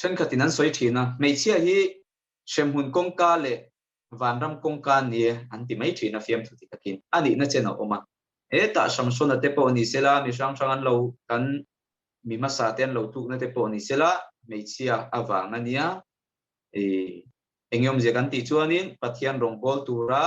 Thenkhatin an sawi thin a, hmeichhia hi hremhmun kawngka leh vanram kawngka nie an ti mai thin a fiamthu ti takin a nihna chen a awm a. Hetah Samsona te pawh ni sela, mi hrang hrang an lo kan mi hmasa te an lo tlukna te pawh ni sela, hmeichhia avang a nia. Eng awmzia kan tih chuanin Pathian rawngbâwl tura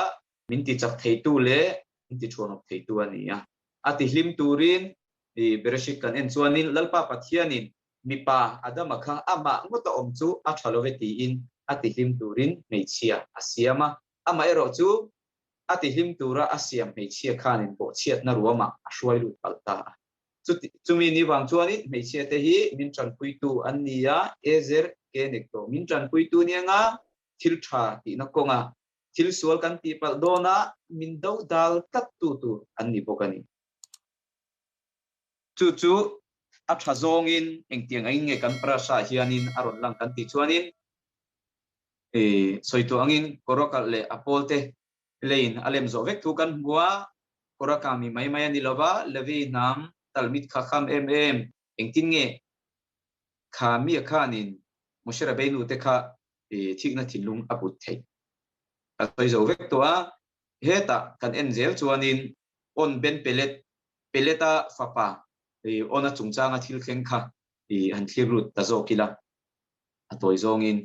min ti chak theitu leh min ti thuanawp theitu a ni a. A ti hlim turin Bereshit kan en chuanin Lalpa Pathianin mipa Adama kha amah ngawta awm chu a tha lo ve tiin a ti hlim turin hmeichhia a siam a. Amaherawh chu a ti hlim tura a siam hmeichhia khanin bawhchhiatna ruamah a hruai lut palh ta a. Chuti, chumi ni vang chuanin hmeichhia te hi min tanpuitu an ni a, Ezer ke nek tawh min tanpuitu ni anga thil tha tihna kawnga thil sual kan tih palh dawna min do dal tlat tu tur an ni bawk a ni. Chu chu a tha zawngin engtiang angin nge kan parasha hianin a rawn lang kan tih chuanin sawi tawh angin Korakal leh a pawlte leiin a lem zawh vek thu kan hmu a, Koraka mi mai mai a ni lova, Levi hnam talmit kha kham em em, engtin nge kha mi a khanin Moshe Rabbeinu te kha thikna thinlung a put theih? Kan sawi zo vek tawh a, hetah kan en zel chuanin On Ben Pelet, Peleta fapa Ona chungchanga thil thleng kha han thlir lut ta zawk ila, a tawi zawngin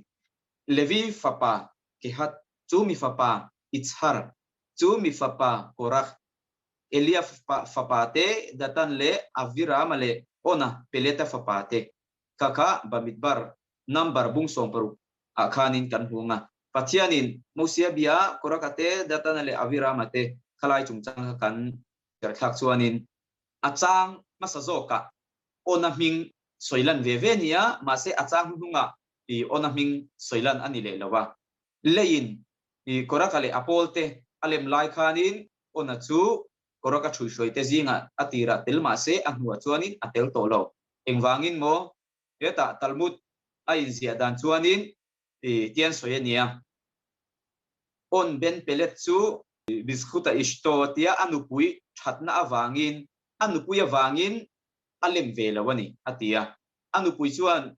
Levi fapa Kehat chu mi fapa Itzhar chu mi fapa Korah, Eliab fapa te Datan leh Avirama leh Ona Peleta fapa te kha kha Bamidbar number bung 16 ah khanin kan hmu ang a. Pathianin Mosia bia Koraka te, Datana leh Avirama te khalai chungchang kha kan cherthlak chuanin a chang hmasa zawkah Ona hming sawi lan ve ve nia, mahse a chang hnuhnungah Ona hming sawi lan a ni leh lo a. Leiin Koraka leh a pawlte a lem lai khanin Ona chu Koraka ṭhuihhruaite zingah a tirah tel mahse a hnuah chuanin a tel tawh lo. Engvangin maw? Hetah Talmud a inziah dan chuanin tian sawi a nia. On Ben Pelet chu Bizkhuta Ishto tia a nupui ṭhatna avangin a nupui avangin a lem ve lo a ni, a ti a. A nupui chuan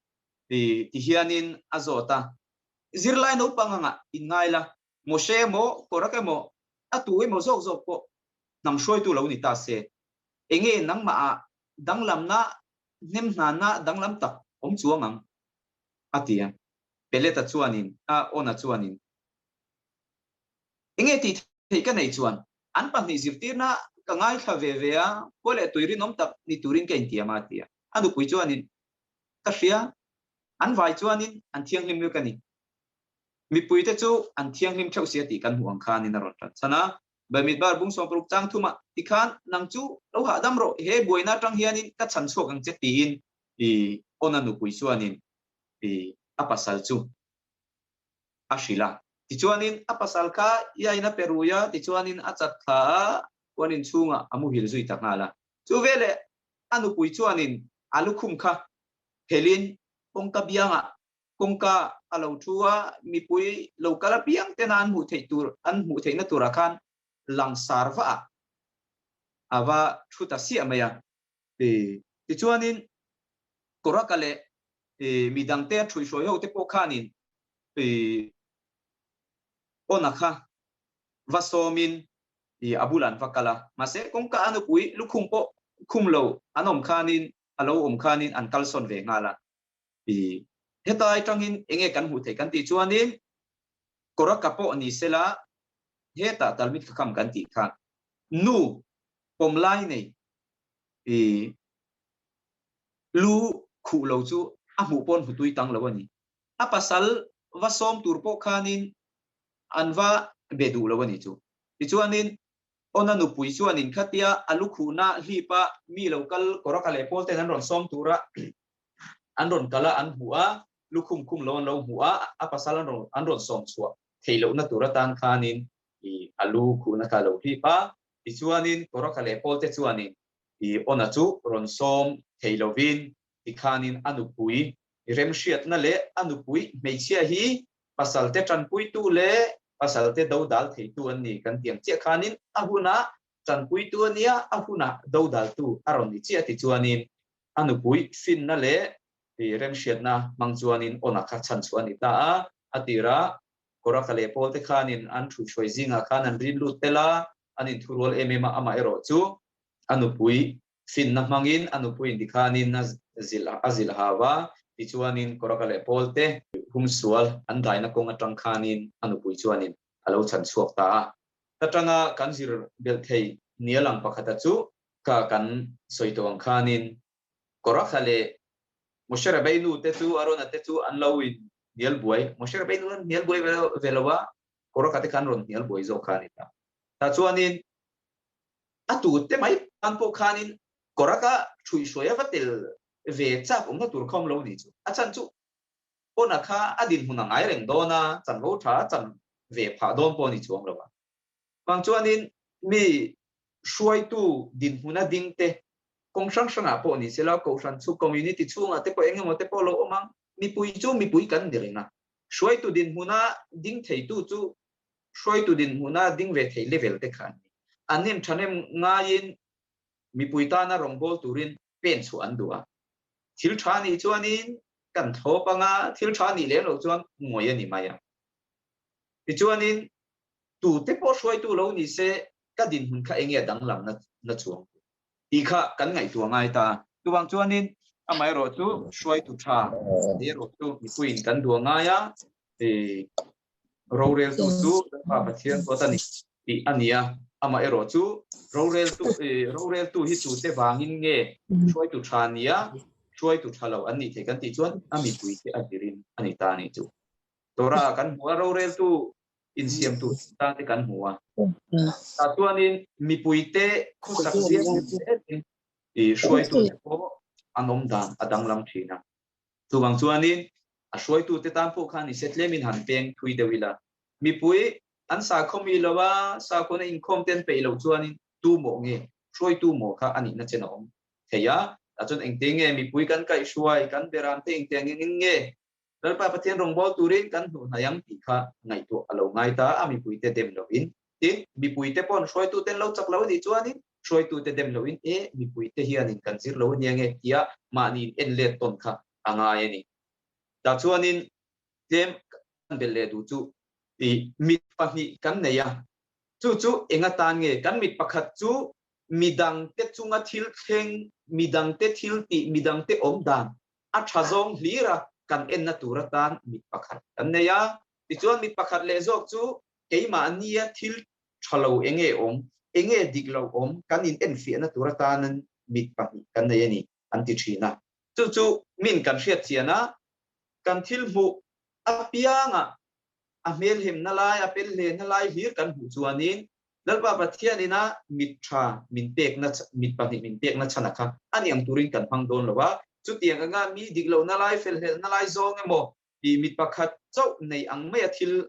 ti hianin a zawt a, Zirlai naupang anga inngai la, Moshe emaw, Korak emaw, a tu emaw zawk zawk pawh hnam hruaitu lo ni ta se, enge nangmah ah danglamna hnem hnana danglam tak awm chuang ang? a ti a. Peleta chuanin, a Ona chuanin, Enge tih theih ka neih chuan an pahnih zirtirna ka ngaithla ve ve a, khua leh tui rinawm tak ni turin ka intiam a, a ti a. A nupui chuanin, Ka hria, an vai chuanin an thianghlim vek a ni. Mipuite chu an thianghlim theuh sia tih kan hmuh ang khanin a rawn tan chhan a. Bamidbar bung 60 chang thumah tikhan nang chu lo hahdam rawh, he buaina atang hianin ka chhan chhuak ang che tiin i Ona nupui chuanin i a pasal chu a hrilh a. Tichuanin a pasal kha iain a pe rui a, tichuanin a chat thla a, puan inchhungah a muhil zui ta nghal a. Chu veleh a nupui chuanin a lukhum kha phelin kawngka biangah kawngka a lo thu a, mipui lo kal apiang tena an hmuh theih tur an hmuh theihna turah khan langsar vah ah a va thu ta siah mai a. Tichuanin Koraka leh midangte a ṭhuihhruai ho te pawh khanin Ona kha va sawmin a bulah an va kal a, mahse kawngka a nupui lukhum pawh khum lo an awm khanin a lo awm khanin an kalsawn ve nghal a. Hetai tangin enge kan hmuh theih kan tih chuanin Koraka pawh ni sela hetah Talmid Khakam kan tih kha nu pawm lai nei lu khuh lo chu a hmuh pawn hmu tui tang lo a ni. A pasal va sawm tur pawh khanin an va be duh lo a ni chu. Tichuanin Ona nupui chuanin khatia a lu khuhna hlipa mi lo kal Koraka leh Paul ten an rawn sawm tura an rawn kal a, an hmuh a, lukhum khum lo an lo hmuh a, a pasal an rawn an rawn sawm chhuah theih lohna tur atan khanin i a lu khuhna kha a lo hlip a. Tichuanin Koraka leh Paul te chuanin i Ona chu rawn sawm thei lovin tikhanin a nupui remhriatna leh a nupui hmeichhia hi pasalte tanpuitu leh pasalte dodal theitu an ni kan ti ang chiah khanin a hunah. Tanpuitu a nia, a hunah dodaltu a rawn ni chiah ti chuanin a nupui finna leh remhriatna hmang chuanin Ona kha chhan chhuah a ni ta a. A tirah Koraka leh Pawlte khanin an thuhruai zingah khan an rin lut tel a, an inthurual em em a, amaherawh chu a nupui finna hmangin a nupui inti khanin a zilh a zilh hau a, tichuanin Koraka leh Pawlte humsual an daina kawng atang khanin a nupui chuanin a lo chhan chhuak ta a. Ta tanga kan zir belh thei nia lang pakhata chu ka kan sawi tawh ang khanin Koraka leh Moshe Rabbeinu te chu Arona te chu an lo in hnial buai, Moshe Rabbeinu an hnial buai ve lo a, Koraka te kha an rawn hnial buai zawk kha a ni ta. Tah chuanin A tute mai tan pawh khanin Koraka ṭhuihhruai a va tel ve chak awmna tur kha awm lo ni chu. A chhan chu Ona kha a dinhmun a ngai reng dawn a, chanvo ṭha a chan ve phah dawn pawh a ni chuang lo a. Vang chuanin mi hruaitu dinhmuna ding te kawng hrang hrangah pawh ni sela, kohhran chu community chhungah te pawh eng emaw te pawh lo awm ang, mipui chu mipui kan ni reng a. Hruaitu dinhmuna ding theitu chu hruaitu dinhmuna ding ve thei level te kha an ni. An nem thahnem ngaiin mipui tana rawngbâwl turin pen chhuah an duh a. Thil tha nih chuanin kan thlawp ang a, thil tha nih lem loh chuan ngawi a ni mai a. Tichuanin tute pawh hruaitu lo ni se ka dinhmun kha enge a danglam na chuang tur tih kha kan ngaihtuah ngai ta. Chuvang chuanin amaherawh chu hruaitu tha erawh chu mipuiin kan duh a ngai a, Roreltu chu Lalpa Pathian ruat a ni tih a ni a, amaherawh chu roreltu roreltu hi tute vangin nge hruaitu tha nia hruaitu tha lo an nih theih kan tih chuan a mipuite a zirin a ni ta a nih chu. Torah ah kan hmu a, roreltu insiam tur tan te kan hmu a. Tah chuanin mipuite khawsak zia zelin hruaitute pawh an awm dan a danglam thin a. Chuvang chuanin a hruaitute tan pawh khan i se tlemin han peng thui deuh ila, mipui an sakhaw mi lo a, sakhawna inkhawm te an peih loh chuanin tu mawh nge hruaitu mawh kha a nihna chen a awm thei a, tah chuan engte nge mipui kan kaihhruai, kan beram te engtiang engin nge Lalpa Pathian rawngbâwl turin kan hnuh hnai ang tih kha ngaihtuah a lo ngai ta a, mipuite dem loin. Tin, mipuite paw'n hruaituten lo chak lo a nih chuanin hruaitute dem loin e, mipuite hianin kan zir lo a nia nge tia mahniin en let tawn kha a ngai a ni. Tah chuanin tlem kan belh leh duh chu i mit pahnih kan nei a, chu chu eng atan nge? Kan mit pakhat chu midangte chunga thil thleng, midangte thil tih, midangte awm dan a tha zawng hlir a kan enna tur atan mit pakhat kan nei a. Tichuan mit pakhat leh zawk chu keimahnia thil tha lo enge awm, enge dik lo awm kan in enfiahna tur atanin mit pahnih kan nei a ni an ti thin a. Chu chu min kan hriat chian a, kan thil hmuh apiangah a hmelhemna lai, a pelhlehna lai hlir kan hmuh chuanin Lalpa Pathianin a mit tha min pekna, mit pahnih min pekna chhana kha a ni ang turin kan hmang dawn lo a. Chutiang anga mi dik lohna lai, felhlelhna lai zawng emaw tih mit pakhat chauh nei ang maia thil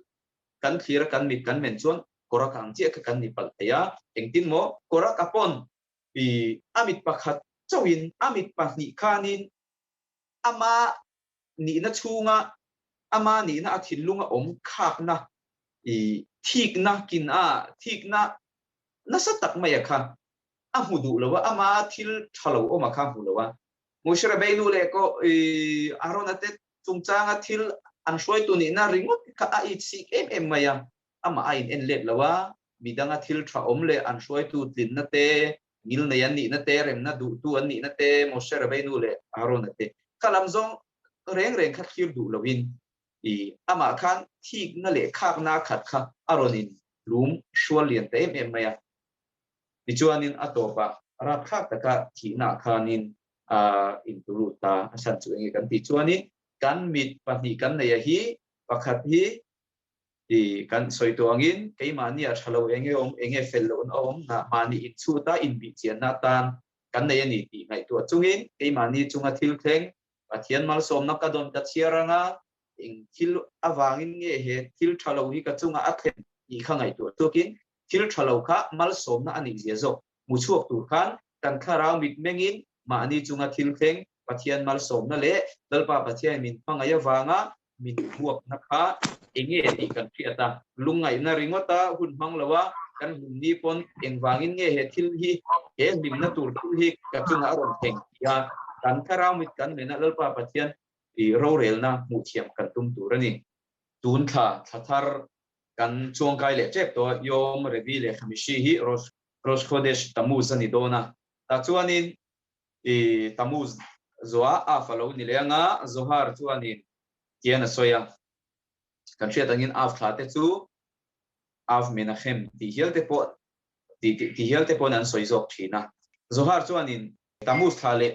kan thlir a, kan mit kan men chuan Korak ang chiah kha kan ni palh thei a. Engtin maw? Korak a pawn i a mit pakhat chauhin a mit pahnih khanin ama nihna chhunga ama nihna a thinlunga awm khakna i thikna kin a thikna nasa tak maia kha a hmu duh lo a, ama thil tha lo awma kha a hmu lo a. Moshe Rabbeinu leh ko i Arona te chungchanga thil an hruaitu nihna ringawt kha a itsik em em mai a, amah a in en let lo a, midanga thil tha awm leh an hruaitu tlinna te, ngilnei an nihna te, remna duhtu an nihna te, Moshe Rabbeinu leh Aarona te kha lam zawng reng reng kha thlir duh loin i amah khan thikna leh khakna a khat kha a rawn in hlum hrual lian ta em em mai a. Tichuanin a tawpah rapthlak taka thihna ah khanin a intulut ta a chhan chu enge kan tih chuanin kan mit pahnih kan neih a hi pakhat hi I kan sawi tawh angin keimahni a tha lo enge awm, enge fel lohna awm, mahni inchhuta inbihchianna atan kan nei a ni tih ngaihtuah chungin keimahni chunga thil thleng, Pathian malsawmna ka dawn ka chhiar anga eng thil avangin nge he thil tha lo hi ka chunga a thlen tih kha ngaihtuah tukin thil tha lo kha malsawmna a nih zia zawk hmu chhuak tur khan kan thlarau mitmengin mahni chunga thil thleng Pathian malsawmna leh Lalpa Pathian min hmangaih avanga min huapna kha enge tih kan hriat a, lungngaihna ringawta hun hmang lo a, kan hlim ni pawn engvangin nge he thil hi, he hlimna tur thil hi ka chungah a rawn thleng tih a, kan thlarau mit kan mena Lalpa Pathian i rorelna hmuh thiam kan tum tur a ni. Tun thla thla thar kan chuangkai leh tep tawh a, Yom Revi leh Hamishi hi Rosh Rosh Chodesh Tammuz a ni dawn a, tah chuanin i Tammuz zuah Av a lo ni leh ang a, Zohar chuanin tian a sawi a, kan hriat angin Av thla te chu Av Menachem tih hial te pawh tih tih hial te pawhin an sawi zawk thin a. Zohar chuanin Tammuz thla leh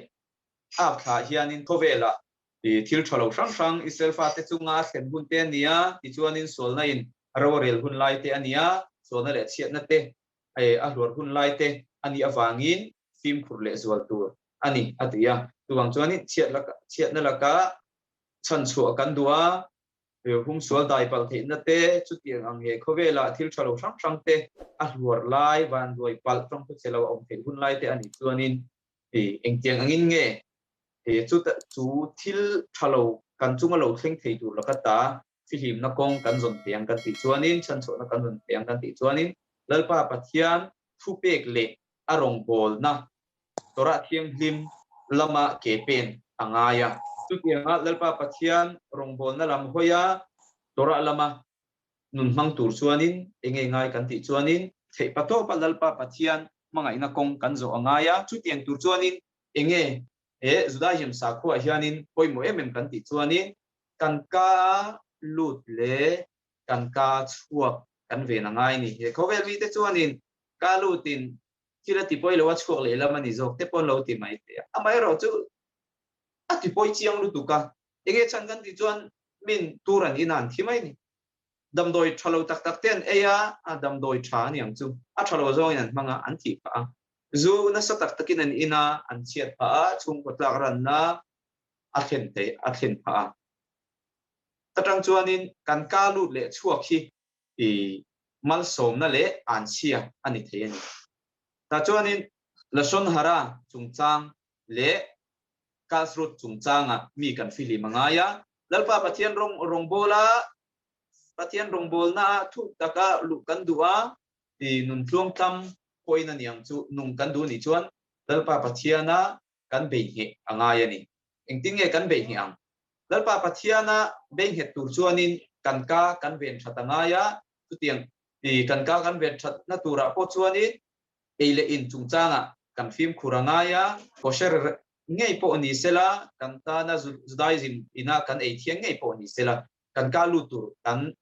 Av thla hianin khawvelah thil tha lo hrang hrang Israel fate chunga a thlen hun te a ni a, tichuanin sualna in ro a rel hun lai te a ni a, sualna leh chhiatna te a hluar hun lai te a nih avangin fimkhur leh zual tur a ni a ti a. Chuvang chuanin chhiatna laka chhanchhuah kan duh a, humsual dai palh theihna te, chutiang ang he khawvelah thil tha lo hrang hrang te a hluar lai, vanduai palh tawngthu che lo a awm theih hun lai te a nih chuanin engtiang angin nge chu thil tha lo kan chunga lo thleng thei tur laka ta fihlimna kawng kan zawn thei ang kan tih chuanin, chhanchhuahna kan zawn thei ang kan tih chuanin Lalpa Pathian thupek leh a rawngbawlna Torah Thianghlim lama ke pen a ngai a. Chutianga Lalpa Pathian rawngbawlna lam hawia Torah lama nun hmang tur chuanin enge ngai kan tih chuanin theihpa tawpa Lalpa Pathian hmangaihna kawng kan zawh a ngai a. Chutiang tur chuanin enge he Judaism sakhuaah hianin pawimawh em em kan tih chuanin kan ka lut leh kan ka chhuak kan ven a ngai a ni. He khawvel mite chuanin ka lutin thil a tipawi lo a chhuak lehlam a ni zawk te pawh an lo ti mai thei a. Amaherawhchu a tipawi chiang lutuk a, enge chhan kan tih chuan min tur an in a an thi mai a ni. Damdawi tha lo tak tak te an ei a, a damdawi tha a ni ang chu. A tha lo zawngin an hmang a, an thih phah a. Zu nasa tak takin an in a, an chhiat phah a, chhungkaw tlak ranna a thlen thei, a thlen phah a. Ta tang chuanin kan ka lut leh chhuak hi i malsawmna leh anchhia a ni thei a ni. Tah chuanin Lashon Hara chungchang leh Kashrut chungchangah mi kan fihlim a ngai a. Lalpa Pathian rawng rawngbawla Pathian rawngbawlna thuk taka luh kan duh a, i nun tluangtlam pawhin a ni ang chu nung kan duh nih chuan Lalpa Pathiana kan bei ngheh a ngai a ni. Engtin nge kan bei ngheh ang? Lalpa Pathiana bei nghet tur chuanin kan ka kan ven that a ngai a, chutiang i kan ka kan ven thatna turah pawh chuanin ei leh in chungchangah kan fimkhur a ngai a, kosher ngei pawh ni sela, kan tana Judaism ina kan ei thiang ngei pawh ni sela, kan ka lut tur kan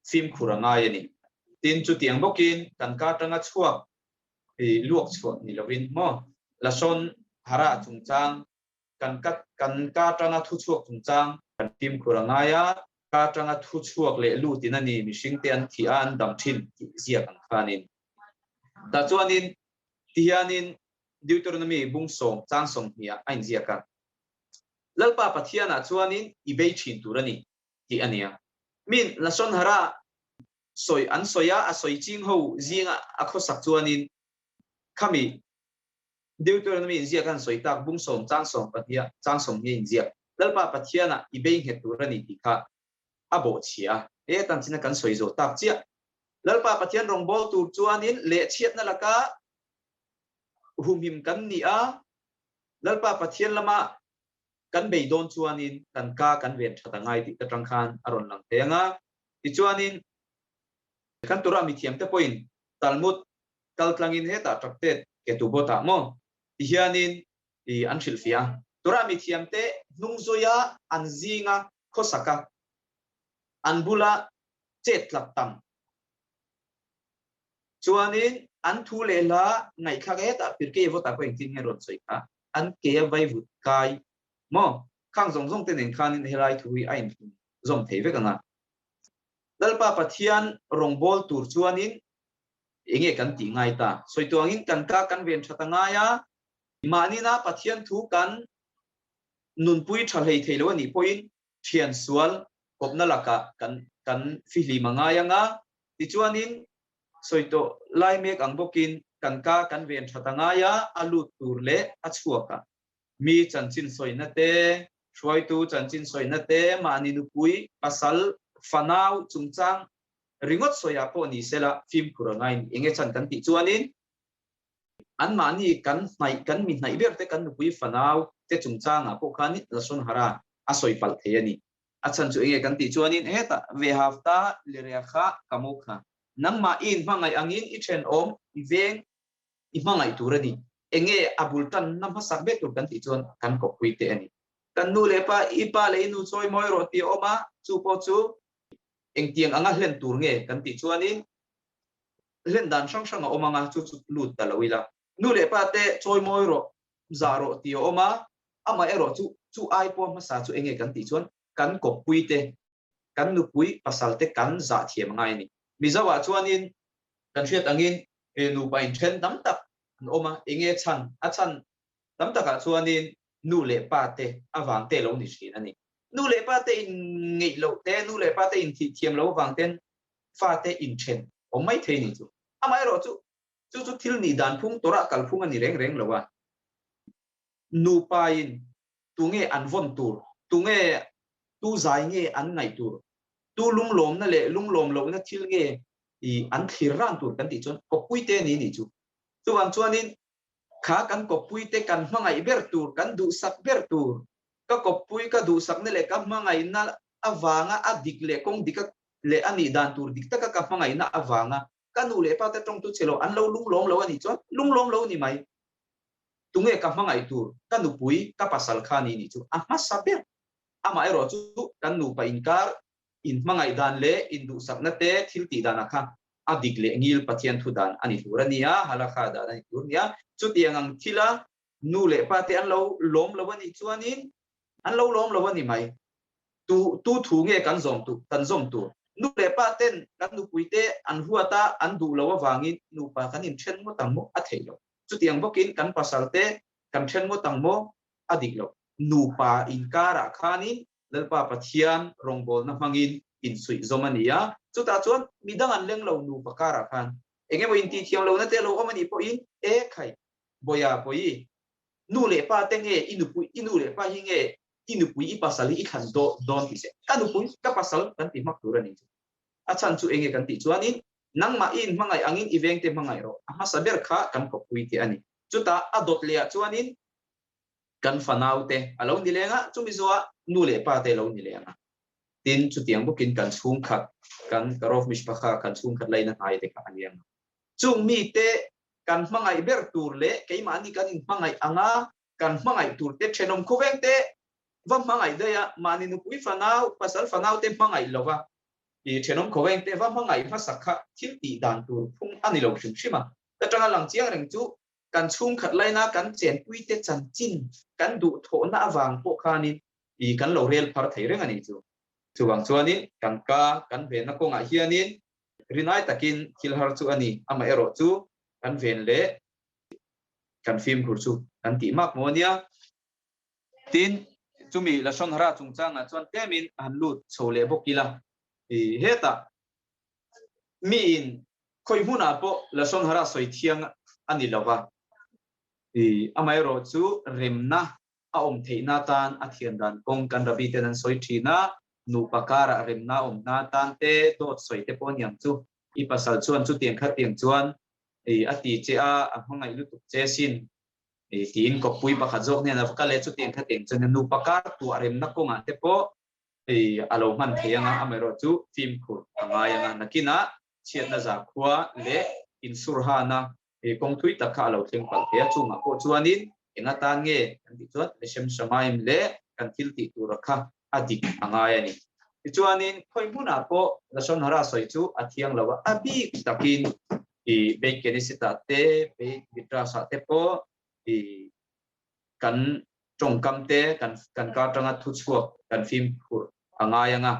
fimkhur a ngai a ni. Tin, chutiang bawkin kan ka atanga chhuak i luak chhuah ni lovin maw Lashon Hara chungchang kan ka kan ka atanga thu chhuak chungchang kan fimkhur a ngai a, ka atanga thu chhuak leh lutin a ni mihringte an thih a an dam thin tih ziak ang khanin. Tah chuanin tihianin Deuteronomy bung sawm chang sawmhnih ah a inziak a, Lalpa Pathianah chuanin i bei thin tur a ni tih a nia. Min Lashon Hara sawi an sawi a, a sawi ching ho zinga a khawsak chuanin khami Deuteronomy inziak an sawi tak bung sawm chang sawm pahniha chang sawmhnih inziak Lalpa Pathianah i bei nghet tur a ni tih kha a bawhchhia a, he atan china kan sawi zawh tak chiah. Lalpa Pathian rawngbâwl tur chuanin lehchhiatna laka humhim kan ni a, Lalpa Pathian lama kan bei dawn chuanin kan ka kan ven that a ngai tih te tang khan a rawn lang thei ang a. Tichuanin kan Torah mithiamte pawhin Talmud kaltlangin hetah Tractate Ketubot-ah maw tihianin i an hrilhfiah a. Torah mithiamte hnungzuia an zinga khawsaka an bula chet tlat tam chuanin an thu leh hla ngaihthlak hetah Pirkei Avot-ah pawh engtin nge rawn sawi kha an ke a vaivut kai maw khang zawng zawng te nen khanin helai thu hi a inthun zawm thei vek ang a. Lalpa Pathian rawngbâwl tur chuanin enge kan tih ngai ta? Sawi tuangin kan ka kan ven that a ngai a, mahnina Pathian thu kan nunpui tha hlei thei lo a nih pawhin thian sual kawpna lakah kan kan fihlim a ngai ang a. Tichuanin sawi tawh lai mek ang bawkin kan ka kan ven that a ngai a, a lut tur leh a chhuak a. Mi chanchin sawina te, hruaitu chanchin sawina te, mahni nupui, pasal, fanau chungchang Ringawt sawiah pawh ni sela fimkhur a ngai ni. Enge chhan kan tih chuanin anmahni kan hnaih, kan mi hnaih ber te, kan nupui fanau te chungchangah pawh khanin Lashon Hara a sawi palh thei a ni. A chhan chu enge kan tih chuanin hetah Vehavta Lireakha Kamokha, nangmah i inhmangaih angin i thenawm, i veng, i hmangaih tur a ni. Enge a bul tanna hmasak ber tur kan tih chuan kan kawppui te a ni. Kan nu leh pa, i pa leh i nu chawi mawi rawh tih a awm a, chu pawh chu engtiang anga hlen tur nge kan tih chuanin hlen dan hrang hrang a awm anga chu chu lut ta lo ila. Nu leh pa te chawi mawi rawh, zah rawh tih a awm a, amaherawh chu chu ai pawh hmasa chu enge kan tih chuan kan kawppui te, kan nupui pasal te kan zah thiam a ngai a ni. Mizo ah chuanin kan hriat angin nupa inthen tam tak an awm a, enge chhan? A chhan tam takah chuanin nu leh pa te avang te lo ni thin a ni. Nu leh pa te in ngeih loh te, nu leh pa te in thih thiam loh avang ten fa te inthen awm mai thei a ni chu. Amaherawh chu, chu chu thil nih dan phung tawrah kal phung a ni reng reng lo a. Nupa in tunge an vawn tur, tunge tu zai nge an ngaih tur, tu lunglawmna leh lunglawm lohna thil nge i an thlir ran tur kan tih chuan kawppui te ni ni chu. Chuvang chuanin kha kan kawppui te kan hmangaih ber tur, kan duhsak ber tur, ka kawppui ka duhsakna leh ka hmangaihna avanga a dik leh kawng dika leh a nih dan tur dik taka ka hmangaihna avanga ka nu leh pa te tawngtu che lo an lo lunglawm lo a nih chuan lunglawm lo ni mai. Tunge ka hmangaih tur, ka nupui, ka pasal kha ni ni chu a hmasa ber. Amaherawh chu kan nupa inkar inhmangaih dan leh induhsakna te thil tih danah kha a dik leh ngil Pathian thu dan a ni tur a nia, halakha dan a ni tur a nia. Chutiang ang thila nu leh pa te an lo lawm lo a nih chuanin an lo lawm lo a ni mai. Tu tu thu nge kan zawm tur, kan zawm tur? Nu leh pa ten kan nupui te an huat a, an duh lo avangin nupa kan inthen ngawt ang maw? A theih lo. Chutiang bawkin kan pasal te kan then ngawt ang maw? A dik lo. Nupa inkarah khanin Lalpa Pathian rawngbawlna hmangin insuih zawm a ni a, chutah chuan midang an leng lo nupa karah khan eng emaw intihthiam lohna te a lo awm a nih pawhin, E khai, Bawiha, Bawihi, nu leh pa te nge i nupui, i nu leh pa hi nge i nupui, i pasal hi i thlan dawn tih se, ka nupui, ka pasal kan ti hmak tur a ni chu. A chhan chu eng nge kan tih chuanin, nangmah i inhmangaih angin i vengte hmangaih rawh, a hmasa ber kha kan kawppui te a ni. Chutah a dawt lehah chuanin, kan fanau te a lo ni leng a, chumi zawhah nu leh pa te a lo ni leng a. Tin, chutiang bawkin kan chhungkhat, kan Karov Mishpakha, kan chhungkhat laina hnai te kha a ni ang a. Chung mite kan hmangaih ber tur leh keimahni kan inhmangaih anga kan hmangaih tur te thenawm khawveng te va hmangaih daih a, mahni nupui fanau, pasal fanau te hmangaih lova i thenawm khawveng te va hmangaih hmasak kha thil tih dan tur phung a ni lo hrim hrim a. Ta tanga lang chiang reng chu kan chhungkhat laina kan chenpuite chanchin kan duhthawhna avang pawh khanin i kan lo rel phar thei reng a ni chu. Chuvang chuanin kan ka kan venna kawngah hianin rinai takin thil har chu a ni, amaherawh chu kan ven leh kan fimkhur chu kan tih mak maw ania. Tin, chumi Lashon Hara chungchangah chuan tlemin a han lut chho leh bawk ila, i hetah miin Khawi hmunah pawh Lashon Hara sawi thiang a ni lo va, amaherawh chu remna a awm theihna atan a thian dan kawng kan Rabbi ten an sawi thin a, nupa karah remna a awmna atan te dawt sawi te pawh a niang chu. I pasal chuan chutiang khatiang chuan a ti che a, a hmangaih lutuk che sin tiin kawppui pakhat zawk hnenah va kal e, chutiang khatiang chuan nupa kar tuah remna kawngah te pawh a lo hman thei anga, amaherawh chu fimkhur a ngai anga nakinah chhiatna zakhua leh insurhana kawng thui tak kha a lo thleng palh thei a, chungah pawh chuanin eng atan nge kan tih chuan Leshem Shamaim leh kan thil tih tura kha a dik a ngai a ni. Tichuanin khawi hmunah pawh Lashon Hara sawi chu a thiang lo a, a bik takin i Beit Knesset-ah te, Beit Midrash-ah te pawh i kan tawngkam te, kan kan kar atanga thuchhuak kan fimkhur a ngai ang a.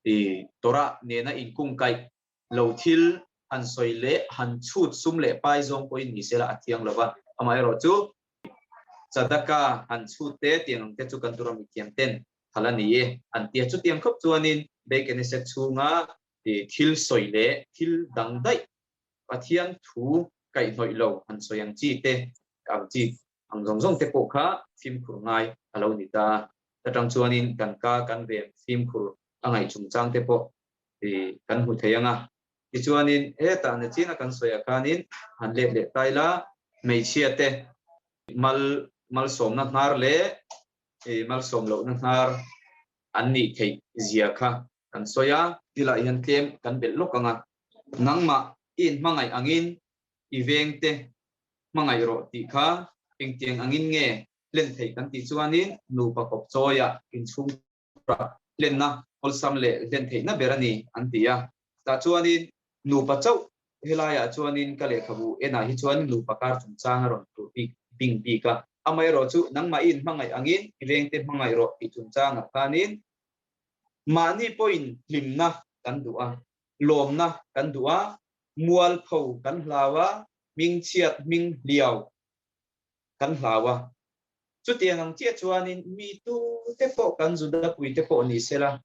I Torah nena inkungkaih lo thil han sawi leh han chhut sum leh pai zawng pawhin ni sela a thiang lo va, amaherawhchu tzedakah han chhut te tiang ang te chu kan Torah mithiam ten phal a ni e an ti a. Chutiang khawp chuanin Beit Knesset chhunga thil sawi leh thil dang daih Pathian thu kaihhnawih lo han sawi ang chi te ang chi ang zawng zawng te pawh kha fimkhur ngai a lo ni ta. Atang chuanin kan ka kan ven fimkhur a ngaih chungchang te pawh kan hmu thei ang a. Tichuanin hetah nachina kan sawi ah khanin han let leh ta ila, hmeichhia te mal malsawmna hnar leh malsawm lohna hnar an nih theih zia kha kan sawi a. Tilai hian tlem kan belh lawk ang a, nangmah i inhmangaih angin i vengte hmangaih rawh tih kha engtiang angin nge hlen theih kan tih chuanin nupa kawp chawiah inchhung hlenna awlsam leh hlen theihna ber a ni an ti a. Tah chuanin nupa chauh helaiah chuanin ka lehkhabu enah hi chuan nupa kar chungchang a rawn tur bik bing bik a. Amaherawhchu nangmah i inhmangaih angin i vengte hmangaih rawh tih chungchangah khanin mahni pawhin hlimna kan duh a, lawmna kan duh a, mualpho kan hlau a, hmingchhiat hming hliau kan hlau a. Chutiang ang chiah chuanin mi tute pawh kan Juda puite pawh ni sela,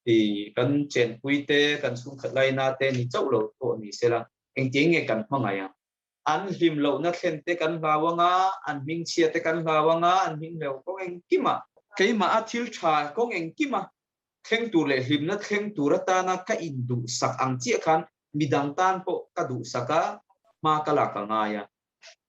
i kan chenpui te, kan chhungkhat laina te ni chauh lo pawh ni sela, engtiang nge kan hmangaih ang? An hlim lohna thlen te kan hlau ang a, an hmingchhia te kan hlau ang a, an hminghleuh kawng engkim a, keimah a thil tha kawng engkim a thleng tur leh hlimna thleng tur atana ka induhsak ang chiah khan midang tan pawh ka duhsak a, hma ka lak a ngai a.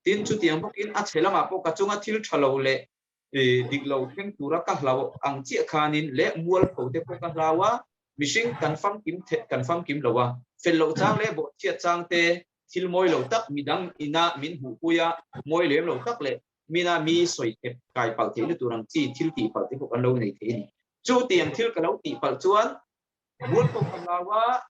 Tin, chutiang bawkin a chhe lamah pawh ka chunga thil tha lo leh dik lo thleng tura ka hlau ang chiah khanin leh mualpho te pawh ka hlau a, mihring kan famkim kan famkim lo a, fel loh chang leh bawhchhiat chang te, thil mawi lo tak midang ina min hmuhpui a, mawi lem lo tak leh mina mi sawi thep kai palh theihna tur ang chi thil tih palh te pawh kan lo nei thei a ni. Chutiang thil ka lo tih palh chuan mualpho ka hlau a,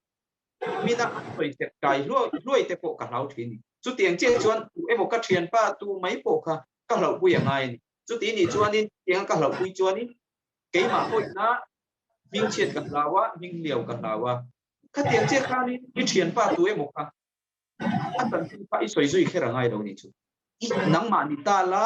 Mina an sawi sep kai hluai hluai te pawh ka hlau thin ni. Chutiang chiah chuan tu emaw ka thianpa tu mai pawh kha ka hlauhpui a ngai a ni. Chuti nih chuanin tianga ka hlauhpui chuanin keimah pawhina hmingchhiat ka hlau a, hmingliau ka hlau a. Khatiang chiah khanin i thianpa tu emaw kha a chanchin kha i sawi zui kher a ngai lo ni chu. I nangmah ni ta la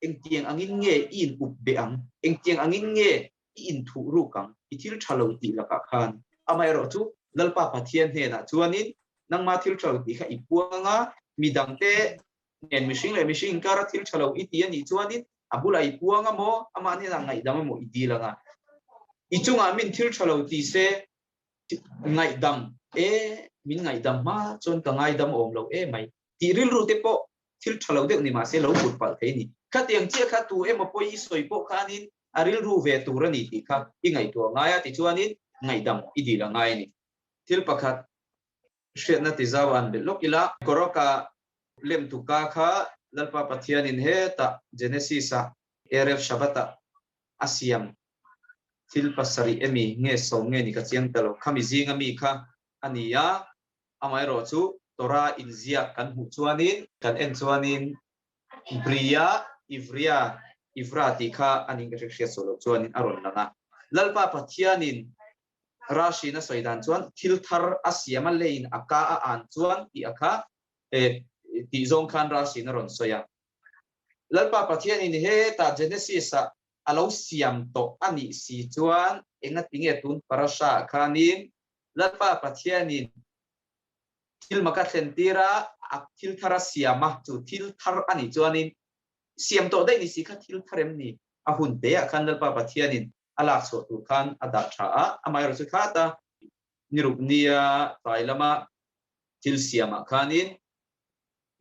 engtiang angin nge i in up beh ang, engtiang angin nge i inthuh ruk ang, i thil tha lo tih lakah khan. Amaherawhchu, Lalpa Pathian hnenah chuanin nangma thil tha lo tih kha i puang ang a, midangte nen mihring leh mihring inkara thil tha lo i ti a nih chuanin a bulah i puang a maw, amah hnenah ngaihdam emaw i dil ang a. I chungah min thil tha lo ti se, ngaihdam e, min ngaihdam hma chuan ka ngaidam awm lo e mai tih rilru te pawh thil tha lo deuh ni mahse lo put palh thei a ni. Khatiang chiah kha tu emaw pawi i sawi pawh khanin a rilru ve tur a ni tih kha i ngaihtuah ngai a, tichuanin ngaihdam i dil a ngai a ni. Thil pakhat hriatna ti zau an belh lawk ila, Koroka lem tuka kha Lalpa Pathianin hetah Genesis-ah Erev Shabbat-ah a siam thil pasarih emi nge sawm nge ni ka chiang ta lo, khami zinga mi kha a ni a, Amaherawh chu Torah inziak kan hmuh chuanin, kan en chuanin Bria, Ivria, Ivra tih kha a ning ka hre hriat suah loh chuanin a rawn lang a. Lalpa Pathianin Rashi'n a sawi dan chuan thil thar a siam a leiin a ka a an chuan tih a kha tih zawng khan Rashi'n a rawn sawi a. Lalpa Pathianin hetah Genesis-ah a lo siam tawh a nih si chuan engatinge tun parasha-ah khanin Lalpa Pathianin thil mak a thlen tir a, a thil thar a siam a, chu thil thar a nih chuanin siam tawh daih ni si kha thil thar em ni? A hun te ah khan Lalpa Pathianin a lak chhuah tur khan a dah tha a, amaherawhchu chu khat a niruk nia tlai lama thil siam ah khanin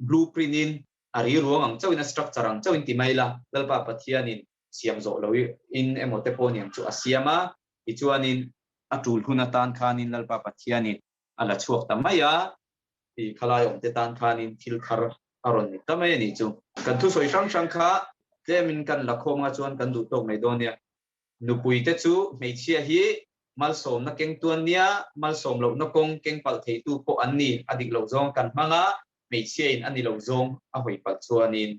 blueprint in a ri ruang ang chauhin a structure ang chauhin ti mai la Lalpa Pathianin siam zawh lo in emaw te pawh niang chu a siam a, tichuanin a tul hun atan khanin Lalpa Pathianin a la chhuak ta mai a, i khalai awmte tan khanin thil thar a rawn ni ta mai a nih chu. Kan thusawi hrang hrang kha tlemin kan la khawm anga chuan kan duh tawk mai dawn nia. Nupuite chu hmeichhia hi malsawmna keng tuan nia, malsawm lohna kawng keng palh theitu pawh an ni, a dik loh zawng kan hmang a, hmeichhiain a ni lo zawng a hawi palh chuanin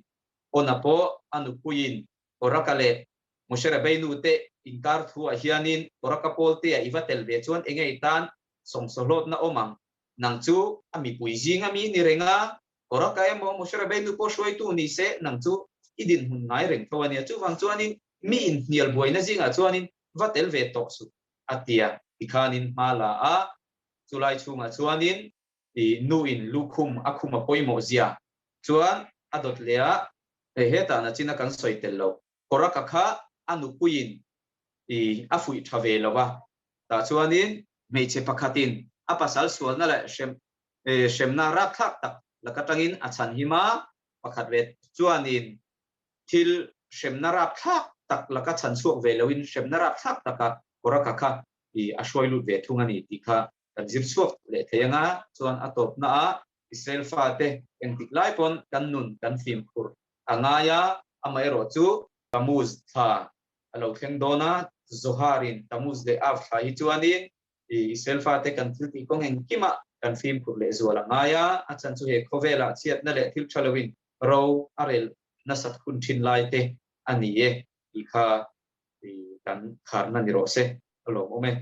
Ona pawh a nupuiin Koraka leh Moshe Rabbeinu te inkar thu ah hianin Koraka pawl te ah i va tel ve chuan enge i tan sawmsawhlawtna awm ang? Nang chu a mipui zing ami ni reng a, Koraka emaw Moshe Rabbeinu pawh hruaitu ni se nang chu i dinhmun ngai reng tho a nia. Chuvang chuanin mi inhnial buaina zingah chuanin va tel ve tawh suh a tia tikhanin hma la a, chulai chhungah chuanin i nu in lukhum a khum a pawimawh zia chuan a dawt leh a, hei hetah nachina kan sawi tel lo. Koraka kha a nupuiin i a fuih tha ve lo a, tah chuanin Hmeichhe pakhatin a pasal sualna leh hremna rapthlak tak laka tangin a chhanhim a, pakhat ve chuanin thil hremna rapthlak tak laka chhan chhuak ve loin hremna rapthlak taka Koraka kha a hruai lut ve thung a ni tih kha kan zir chhuak leh thei anga chuan a tawpnaah Israel fate engtik lai pawn kan nun kan fimkhur a ngai a, amaherawhchu Tammuz thla a lo thleng dawn a, Zohar-in Tammuz leh Av thla hi chuanin Israel fate kan thil tih kawng engkimah kan fimkhur leh zual a ngai a, a chhan chu he khawvelah chhiatna leh thil tha loin ro a rel nasat hun thin lai te a ni e tih kha kan kharna ni rawh se, a lawmawm e.